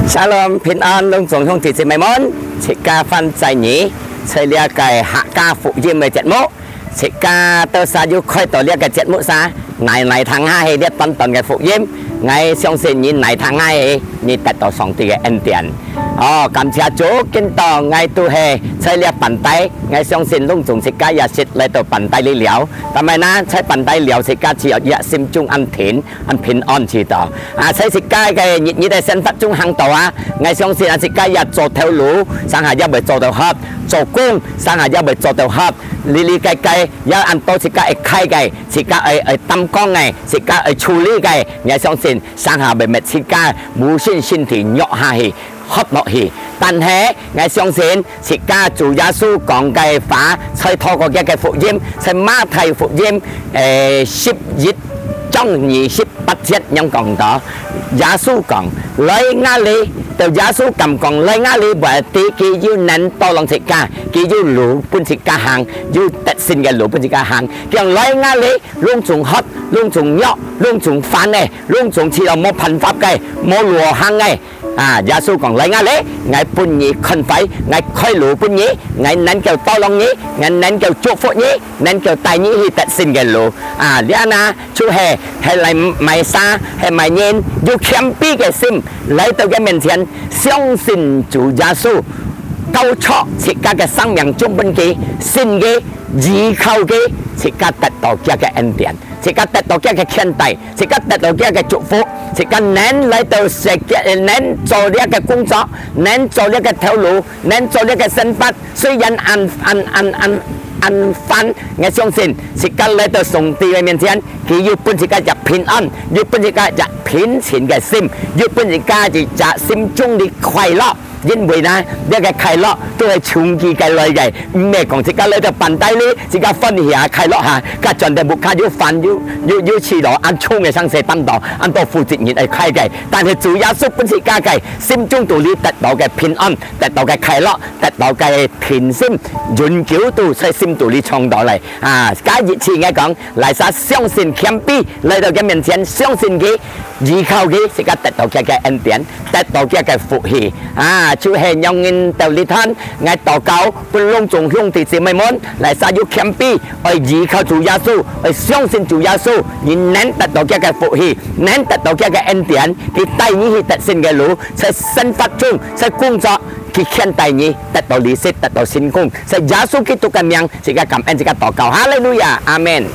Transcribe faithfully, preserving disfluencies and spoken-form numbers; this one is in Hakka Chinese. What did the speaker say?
Shalom，平安，攏總兄弟姊妹們，自家歡迎你，在這个客家福音个節目，自家到時又開到這个節目上，耐耐聽下去這短短个福音，𠊎相信你耐聽下去，你得到上帝个恩典。哦，感謝主，今到𠊎都係在這板帶，𠊎相信攏總自家也識來到板帶裡了。但係呢，在板帶了，自家只有一心中安定。 恁平安祈禱。啊，在自家个日日个生活中行道啊，𠊎相信啊，自家也做頭路，成下也會做到好，做工，成下也會做到好，哩哩个个，也恁多自家會開个，自家會會擔當个，自家會處理个，𠊎相信成下會搣自家無信心地弱下去， 活落去。但係𠊎相信，自家主耶穌講个話，在透過佢个福音，在馬太福音，誒，十一章二十八節樣講到，耶穌講：「來𠊎哩。」到耶穌敢講：「來𠊎哩」，berarti佢有能tolong自家，佢有路分自家行，有得勝个路分自家行。佢講：「來𠊎哩，攏總渴，攏總弱，攏總煩个，攏總試到無辦法个，無路行个。」 啊，耶穌講：「來𠊎哩，𠊎分你寬闊，𠊎開路分你，𠊎能夠tolong你，𠊎能夠祝福你，能夠帶你去得勝个路。」啊，這呢，就係，係來買衫，係買人，有謙卑个心，來到佢面前，相信主耶穌，交出自家个生命中分佢，信佢，依靠佢，自家得到佢个恩典。 自家得到佢个牽帶，自家得到佢个祝福，自家能來到世界，能做這个工作，能做這个頭路，能做這个生活。雖然恁恁恁恁恁煩，𠊎相信自家來到上帝个面前，佢又分自家一平安，又分自家一平靜个心，又分自家一隻心中的快樂。 因為呢，這个快樂都係從佢个來个，毋係講自家來到板帶哩，自家歡喜下快樂下，該轉到屋下又煩又又又試到恁重个生事擔到，恁多負責任愛開个。但係主耶穌分自家个，心中肚裡得到个平安，得到个快樂，得到个定心，永久都在心肚裡藏到來。啊，該一次𠊎講，來儕相信謙卑，來到佢面前，相信佢，依靠佢，自家得到佢个恩典。 得到佢个福氣。啊，就係讓人到這段，𠊎禱告，分攏總兄弟姊妹們，來儕有謙卑，愛依靠主耶穌，愛相信主耶穌，你能得到佢个福氣，能得到佢个恩典，佢帶你去得勝个路，在生活中，在工作，佢牽帶你得到利息，得到成功。在耶穌基督个名，自家感恩，自家禱告。哈利路亞，阿門。